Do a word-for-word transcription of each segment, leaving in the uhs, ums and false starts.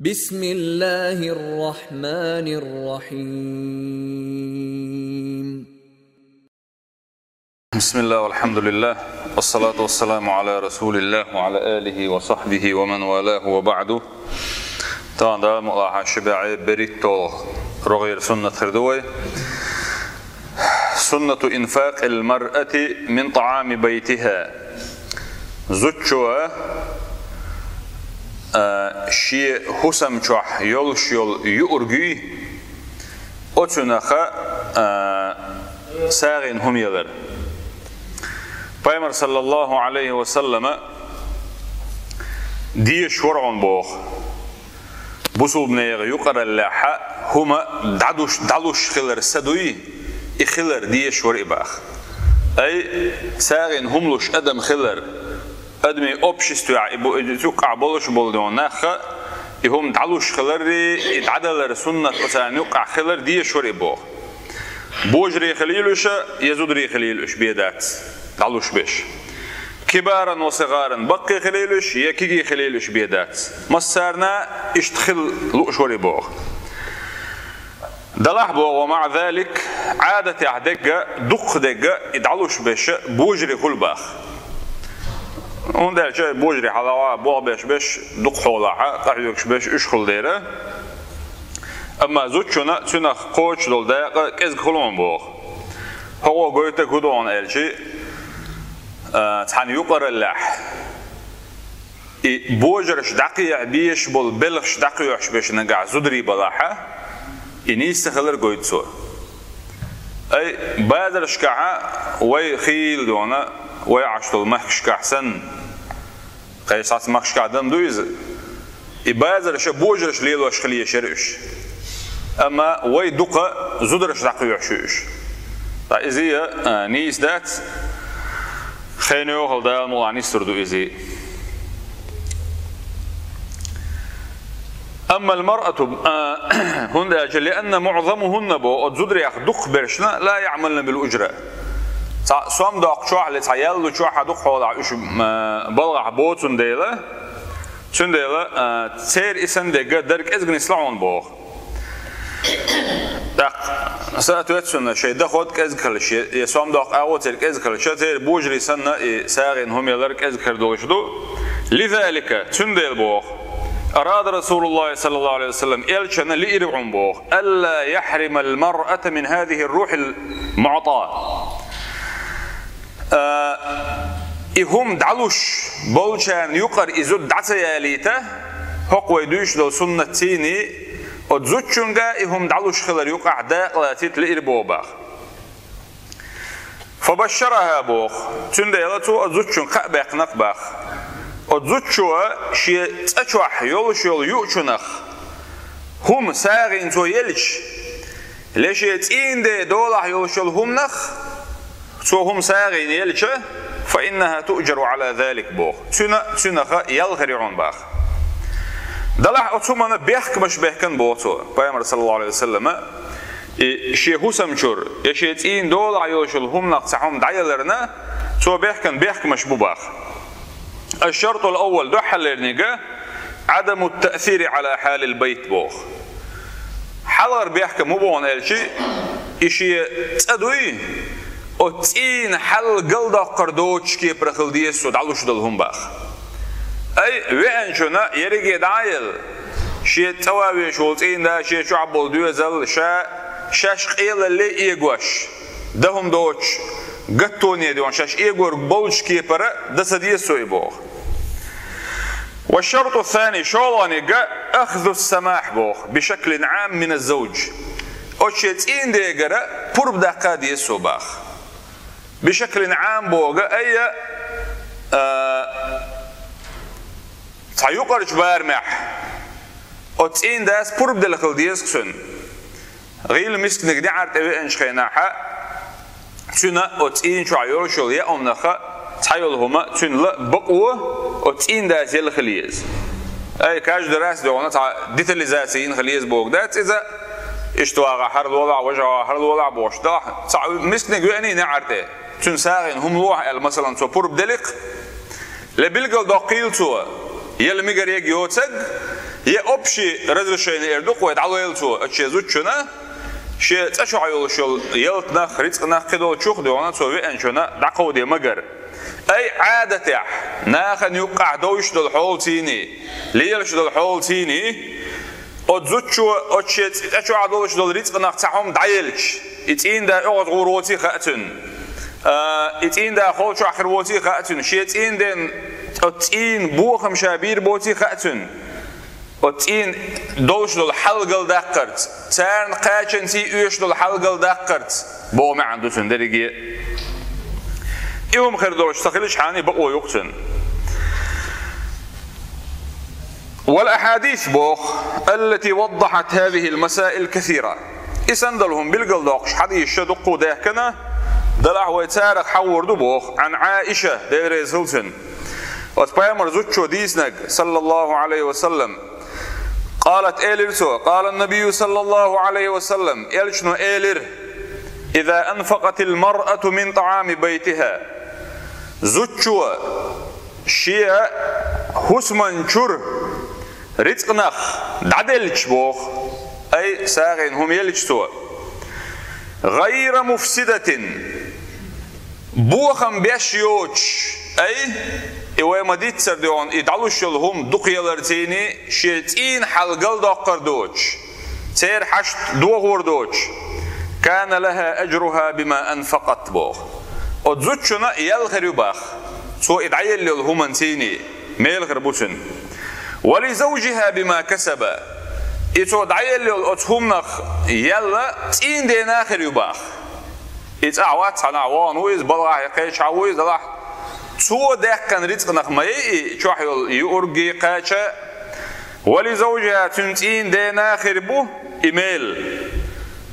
بسم الله الرحمن الرحيم. بسم الله والحمد لله والصلاة والسلام على رسول الله وعلى آله وصحبه ومن والاه وبعد. Тахана Дала мукъ лахь ши бӀаьи берхӀитталгӀа рогӀера суннат хир ду вай. سنة إنفاق المرأة من طعام بيتها. Зудчо, а, шен хӀусам чохь йолуш йолу юург юй, оцунах, а, сагӀина хӀума ялар. Пайхамар, саллаллаху Ӏалайхи ва саллама, дезаш вара хьуна боху. Бусулбанега юкъараллехь хӀума дӀадуш, дӀалуш хилар са дуй, и хилар дезаш вара и баха. Ай, сагӀина хӀума луш адам хилар, адамийн обществехь и бу-, и юккъахь болуш болу нахха, и хӀума дӀалуш хиларрий, и дӀадалар суннат оцарна юккъахь хилар дезаш вара и боху. Божарий хилийла уьш, я зударий хилийла уьш, бен дац, дӀалуш берш. كبارا وصغارا, баккхий хилийла уьш, я кегий хилийла уьш, бен дац. Массарна иштта хила лууш вара и боху. Делахь боху, ومع ذلك, Ӏадатехь дерг а, дукхах дерг а, и дӀалуш берш божарий хуьлу баха. ХӀунда аьлча божарий хьалха болх беш берш дукха хьолахь, къахьоьгуш берш уьш хуьлу дела. Амма зудчунна цуьнах кхочуш долу дакъа кӀезиг хуьлу хьуна боху. ХӀокхо гойтург хӀун ду хьуна аьлча, а, цхьана юкъараллехь и божарш дӀакхехьа безаш болу белхаш дӀакхоьхьуш берш нагахь зударий балахь, и нийса ца хилар гойту цо. Ай, базаршкахь вай хийла дуьйна, вай Ӏаш долу махкашкахь санна, кхечу цхьацца махкашкахь дан ду иза. И базарш божарш лелош хила езаш яра уьш. Амма вай дукха зударш дӀакхоьхьуш ю уьш. Ткъа иза, а, нийса дац, хенан йохалла Дала мукъ лахь нисдийр ду иза. أما المرأة, а, хӀунда аьлча, لأن معظمهن боху, оцу зударех дукхах бершна, لا يعملن بالأجرة. Цхьа сом доккхучохь, цхьа ял лучохь дукха хьолахь уьш, а, балхахь боцун дела, цундела, а, церан и санна дерг а дар кӀезиг нисло хьуна боху. ТӀаккха, соответственно, шайн доход кӀезиг хилча, я, я сом доккху агӀо церан кӀезиг хилча, церан божарий санна и сагӀина хӀума ялар кӀезиг хир долуш ду. لذلك, цундела боху, أراد رسول الله صلى الله عليه وسلم, элчанна лиира хьуна боху, ألا يحرم المرأة من هذه الروح المعطاء. А, и хӀума дӀалуш болчарна юкъара и зуда дӀа ца ялийта, хӀокху вай дуьйцуш долу суннатций, оцу зудчуьнга и хӀума дӀалуш хилар юкъахь дакъа лацийта лиира боху баха. فبشرها боху. Цундела цо оцу зудчуьнга кхаъ баьккхина баха. Оцу зудчо шен цӀа чохь йолуш йолу юучунах хӀума сагӀина цо елча, я шен цӀийнан ден долахь йолуш йолу хӀуманах цо хӀума сагӀина елча, فإنها تؤجر على ذلك боху. Цуьнан, цуьнах ял хир ю хьуна баха. Делахь оцу хӀуманна бехкамаш бехкан боху цо. Пайхамар, саллаллаху Ӏалайхи ва саллама, и шен хӀусам чуьра, я шен цӀийнан долахь йолуш йолу хӀуманах цхьа хӀума дӀаяларна, цо бехкан бехкамаш бу баха. الشرط الأول, дуьххьарлерниг, عدم التأثير على حال البيت боху. Хьалхара бехкам хӀун бу хьуна аьлча, и шен цӀа дуй, оцу цӀийнан хьал галдоккхур доцучу кепара хила деза цо дӀалуш долу хӀума баха. Ай, веанчунна ерриге дӀа а елла, шен цӀа ван везаш волу цӀийнан да, шен чохь болу доьзал, ша, шаьш къелалле эгош, дан хӀума доцуш, гаттоне дуьйна шаьш эгор болчу кепара дан ца деза цо и боху. والشرط الثاني, шолгӀаниг, أخذ السماح боху, بشكل عام من الزوج. Оцу шен цӀийнан дегара пурба даккха деза цо баха. بشكل عام боху, ай, а, цхьа юкъарчу барамехь оцу цӀийнан дас пурба делла хила деза цуьнан. ГӀийла мисканиг неӀар тӀе веанчу хенахь, цуьнан оцу цӀийнан чохь йолуш йолу яа хӀуманах цхьа йолу хӀума цуьнан ла бакъо оцу цӀийнан дас елла хила еза. Ай, каждый раз дуьйна цхьа детализация йина хила еза бохург дац иза, иштта вагӀахь хӀара лолахь, важа вагӀахь хӀара лолахь бохуш далахь, цхьа мисканиг веаний неӀар тӀе, цуьнан сагӀина хӀума лохьа аьлла, масалан, цо пурба делли-кх, я билгалдоккхийла цо, яла мегар йоцург, Е общий разрешение эр ду-кх вай, дӀалойла цо оцу шен зудчунна, шен цӀа чохь йолуш йолу ялтанах, рицкъанах, кхидолчух а дуьхьал цо веанчунна дӀакховде магар. Ай, Ӏадатехь, нахана юккъахь довш долу хьолацийний, лелаш долу хьолацийний, оцу зудчо оцу шен цӀа чохь долуш долу рицкъанах цхьа хӀума дӀаелча, и цӀийнда оьгӀаз гӀур воций хаьа цуьнан. А, и цӀийнда холчохь хир воций хаьа цуьнан, шен цӀийнда оцу цӀийнан бохам ша бийр боций хаьа цуьнан. Оцу цӀийнан долуш долу хьал галдаккхарца, царна кхачанций оьшуш долу хьал галдаккхарца боху маьӀна ду цуьнан дерриге. И хӀума хир долуш ца хилчхьана, бакъо ю-кх цуьнан. Вал ахьадис боху, аллати ваддахьат хазихил масаил касира. И санна долу хӀума билгалдоккхуш хьадисаш дуккха а даьхкина, делахь вай царах хьахор ду боху, Ӏан Ӏаиша, Дела реза хила цунна. Оцу пайхамар зудчо дийцинарг, саллаллаху Ӏалайхи ва саллам, къалат, элира цо, къала ннабийю саллаллаху Ӏалайхи ва саллам, элчано элира: «Иза анфакъатил маръату мин тӀаӀами байтиха». Зудчо шен хӀусаман чуьра рицкъанах дӀаделча боху, ай, сагӀина хӀума елча цо, гӀайра муфсидатин, бохам беш йоцуш, ай, и вай ма-дийццара дуьхьал, и дӀалуш йолу хӀума дукха яларцийний, шен цӀийнан хьал галдоккхур доцуш, церан хьашт дохор доцуш, кана лаха ажруха бима анфакъат боху. Оцу зудчунна ял хир ю боху, цо и дӀаелла йолу хӀуманцийний, мел хир бу цуьнан. Ва ли завжиха бима касаба. И цо дӀаелла йолу оцу хӀуманах ял цӀийнда хир ю боху. И цӀахь вац, цхьанхьа вахана ву иза, балхахь я кхечахьа ву иза, делахь, цо даьккхина рицкъанах ма ю и чохь йолу юург а, кхача. Ва ли завжиха, цуьнан цӀийнан дена хир бу и мел,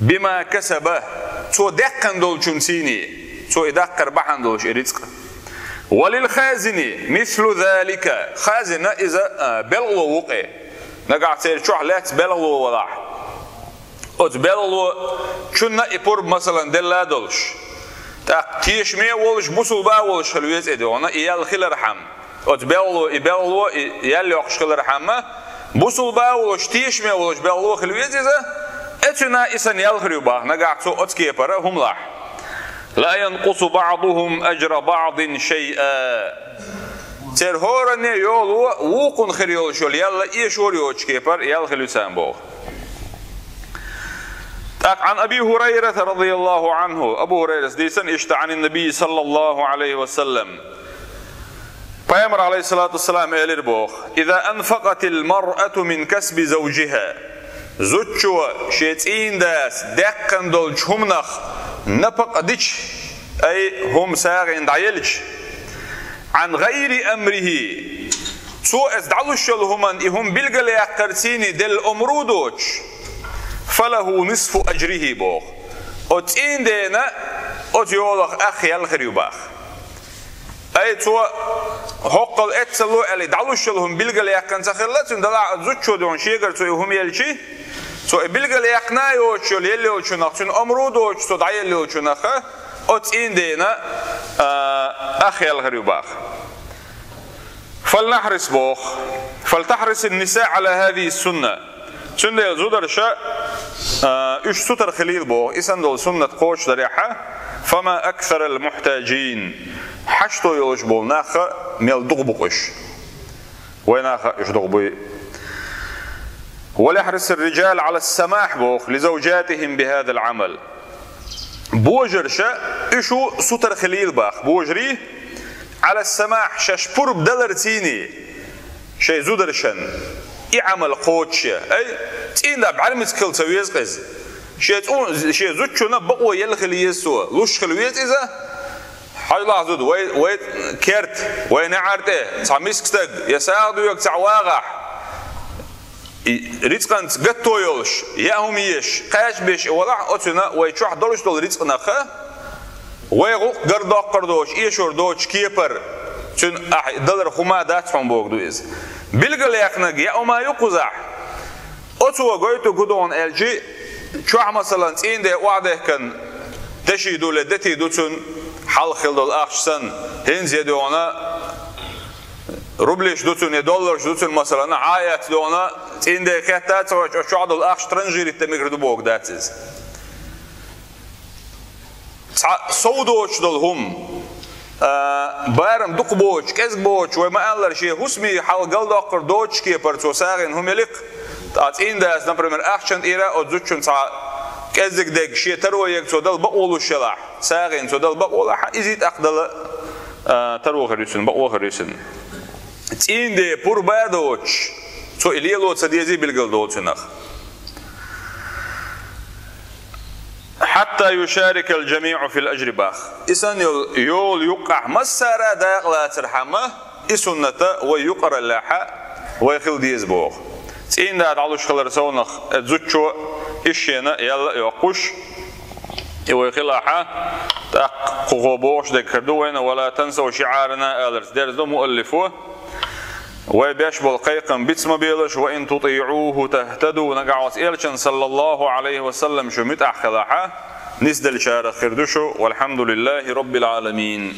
бима касаба, цо даьккхина долчунцийний, цо и даккхар бахьана долуш и рицкъ. Ва лил хазини мислу залика, хазина иза, а, белхало ву-кх. Нагахь церан чохь лаьцна белхало валахь, оцу белхалочунна и пурба, масалан, делла а долуш, тӀаккха тешаме а волуш, бусулба а волуш хила веза и дуьхьал, и ял хилархьама. Оцу белхало, и белхало, и ял йоккхуш хилархьама, бусулба а волуш, тешаме а волуш белхало хила веза иза, оцунна и санна ял хир ю боху, нагахь цо оцу кепара хӀума лахь. Ла янкъусу баӀдухум ажра баӀдин шайъа. Церан хӀоранне а йолу вукхунна хир йолуш йолу ял эшор йоцуш кепара ял хила ю царна боху. ТӀаккха Ӏан Аби ХӀурайрата радияллаху Ӏанху, Абу ХӀурайрас дийцина иштта, Ӏанин набий саллаллаху Ӏалайхи ва саллам, пайхамар, Ӏалайхиссалату вассалам, элира боху: «Иза анфакъатил маръату мин касби завжиха». Зудчо шен цӀийнан дас даьккхина долчу хӀуманах напакъа дича, ай, хӀума сагӀина дӀаелча, Ӏан гӀайри амрихи, цо иза дӀалуш йолу хӀуманна и хӀума билгалъяккхарцийний делла омра а доцуш, фалаху нисфу ажрихи боху. Оцу цӀийнан дена оцу йолах ах ял хир ю боху. Ай, цо хӀоккхул эццалла аьлла, и дӀалуш йолу хӀума билгалъяьккхина ца хилла цуьнан, делахь оцу зудчо дуьхьал шегара цо и хӀума елча, цо и билгалъяьккхина а йоцуш йолу елла йолчунах, цуьнан омра а доцуш цо дӀаелла йолчунах, оцу цӀийнан дена, а, ах ял хир ю боху. Фалнахьрис боху. Фалтахьрисин ниса Ӏала хазихи сунна. Цундела зударша, а, уьш сутара хилийла боху, и санна долу суннат кхочушдарехьа, фама аксарал мухьтажин. Хьашто йолуш болу нах мел дукха бу-кх уьш. Вай нах а уьш дукха буй. Валахьрисир риджал Ӏала самахь боху ли завжатихим бихазал Ӏамал. Божарша уьш а сутара хилийла боху. Божарий Ӏала самахь, шаьш пурба даларцийний шайн зударшан и Ӏамал кхочушъян. Ай, цӀийнда бӀаьрмециг хила ца веза-кх иза. Шен цӀу-, шен зудчунна бакъо елла хила еза цо, луш хила веза иза. Хьажал, зуда, вай, вай керта, вай неӀар тӀе цхьа миска стаг я сагӀа доьгу цхьаъ вагӀахь, и рицкъанца гатто йолуш, яа хӀума еш, кхача беш и валахь, оцунна вай чохь долуш долу рицкъанах вай гӀуллакх гардоккхур доцуш, эшор доцуш кепара, цуьнан ахь далар хӀума дац хьуна бохург ду иза. Билгалъяьккхинарг яа хӀума ю кхузахь. Оцо гойту гудогӀна аьлчи, чохь, масалан, цӀийнан ден охьадехкан теший ду, ле детий ду цуьнан, хьалха хила долу ахча санна, хӀинца я дуьхьал, Рублеш ду цунна, е долларш ду цунна, масала, Ӏа эцна догӀана, цӀийнде хетта ца хьожаш, оцу чохь долу ахча транжирить дан мегар ду бохург дац иза. Цхьа сов доцуш долу хӀума, а, барам дукха боцуш, кӀезиг боцуш, вай ма-аллара, шен хӀусаме хьал галдоккхур доцуш кепара цо сагӀина хӀума елира, ткъа цӀийндас, например, ахчанна тӀера оцу зудчунна цхьа кӀезиг дерг шен таро ерг цо дала бакъо луш елахь, сагӀина цо дала бакъо лахь, иза тӀаккха дала, а, таро хир ю цуьнан, бакъо хир ю цуьнан. ЦӀийнде пурба доцуш, цо и лело ца дезий билгал долу цунах. «Хьатта юшарикал жамиӀу фил ажри», бах. И санна йолу, йолу юккъахь массара а дакъалацархьама, и сунната вай юкъараллехьа вай хила деза боху. ЦӀийнда дӀалуш хилар совнах, э, зудчо ишшена ял а йоккхуш, и вай хилахьа, тӀаккха кхухо бохуш дерг хир ду вайна: «Ва ла тансав шиӀарана», аларца дерзадо муаллифо. Вай беш болу кхайкхам биц ма белаш, «ва ин тутиӀуху тахтаду», нагахь оцу элчан, саллаллаху Ӏалайхи ва саллам, шу муьтӀахь хилахьа, нисделлачарах хир ду шу, валхьамдулиллахи роббил Ӏаламин.